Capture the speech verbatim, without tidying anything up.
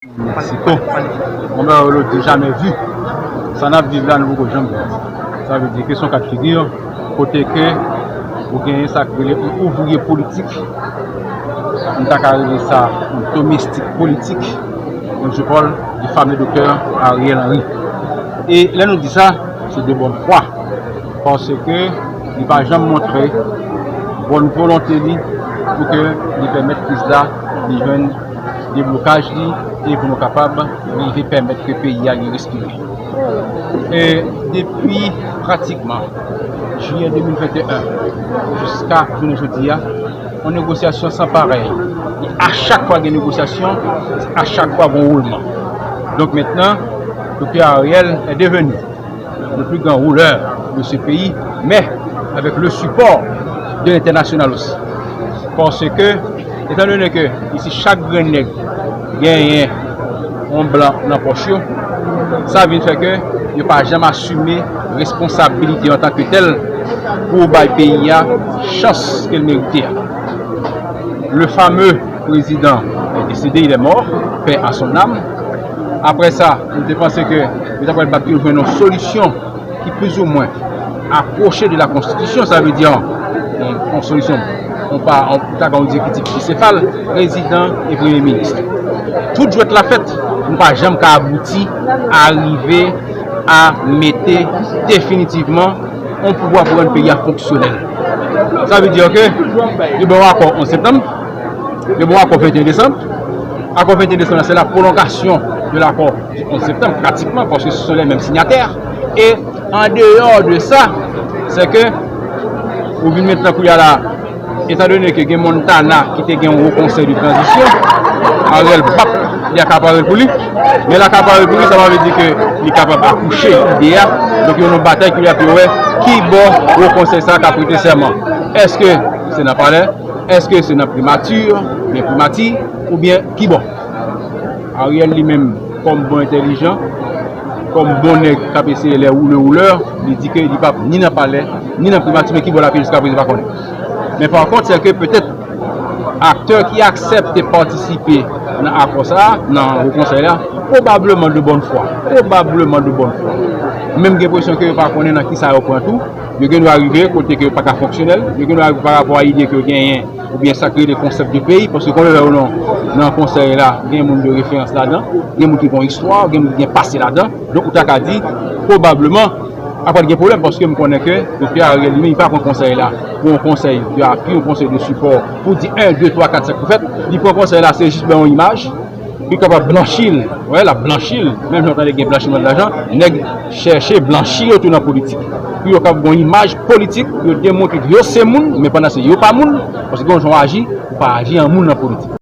Meksiko. Yon bagay yo di jamè vi. Sa n ap viv la, nou poko janm viv. Sa vle di ke se yon ka de figi kote ke ou genyen sa k rele yon ouvrye politik, m ta ka rele sa yon domestik politik, yon je parle du fameux docteur Ariel Henry. E lè nou di sa, se de bonne foi, paske li pa janm montre bòn volonte li pou ke li pèmèt kriz la li jwenn deblokaj li e pou nou kapab rive pèmèt ke peyi a li respire. E depi pratikman jiyè de mil venteyen jiska jounen jodi a, yon negosyasyon san parèy. E a chak fwa gen negosyasyon, a chak fwa gen woulman. Donk mentnan, Doktè Ariel est devenu le plus grand rouleur de ce pays, mais avec le support de l'international aussi. Paske, etan done ke isi chak grenn nèg genyen yon blan nan pòch yo, sa vin fè ke yo pa janm asime responsabilite yo antanke tèl pou bay peyi a chans ke l merite a. Le fameux président est décédé, il est mort, paix à son âme. Apre sa, nou te panse ke yo ta pral bat pou yo jwenn yon solisyon ki plizoumwen apwoche de la konstitisyon, sa vle di yon, yon solisyon, yon pa, yon, ta ka di ki tip bisefal, prezidan e premye minis. Tout jwèt la fèt, nou pa janm ka abouti a rive a mete definitivman yon pouvwa pou rann peyi a fonksyonèl. Sa vle di ke yo ba yon akò onz septanm, yo ba yon akò venteyen desanm. Akò venteyen desanm la, se la pwolongasyon de l'accord du onze septembre, pratikman, paske se sont les mêmes signataires. E an deyò de sa, se ke ou vin mentnan kounye a la, etan done ke gen Montana ki te gen yon wo konsèy de tranzisyon, Ariel p ap li akapare l pou li, men l akapare l pou li, sa pa vle di ke li kapab akouche ide a. Donk, yon batay kounye a pou yo wè ki bò wo konsèy sa a ka prete sèman. Èske se nan palè? Èske se nan primati, oubyen primati, oubyen ki bò? Ariel li menm, kòm bon entèlijan, kòm bon nèg k ap eseye lè woule woulè, li di ke li p ap ni nan palè, ni nan primati, men ki bò l ap ye jiska prezan pa konnen. Men pa kont, se ke petèt aktè ki aksepte patisipe nan akò sa a, nan wo konsèy la, pwobableman de bòn fwa, pwobableman de bòn fwa. Menm gen enpresyon ke yo pa konnen nan kisa yo pran tou, yo gen dwa rive kote ke yo pa ka fonksyonèl, yo gen dwa rive pa rapò a ide ke yo genyen, oubyen sa k rele konsèp de peyi, paske konn yo nan, nan konsèy la, gen moun de referans ladan, gen moun ki gen istwa, gen moun ki gen pase ladan. Donk, ou ta ka di, pwobableman, ap gen pwoblèm, paske m konnen ke Doktè Ariel li menm, li pa pran konsèy la pou yon konsèy de apui, yon konsèy de sipò, pou di en, de, twa, kat, senk pou fèt. Li pran konsèy la, se jis bay yon imaj, li kapab blanchi l. Wè, l ap blanchi l. Menm jan w tande gen blanchiman de lajan, nèg chèche blanchi yo tou nan politik. Pou yo kapab gen yon imaj politik, yo demontre ke yo se moun, men pandan se yo pa moun, paske gen yon jan w aji, ou pa aji an moun nan politik.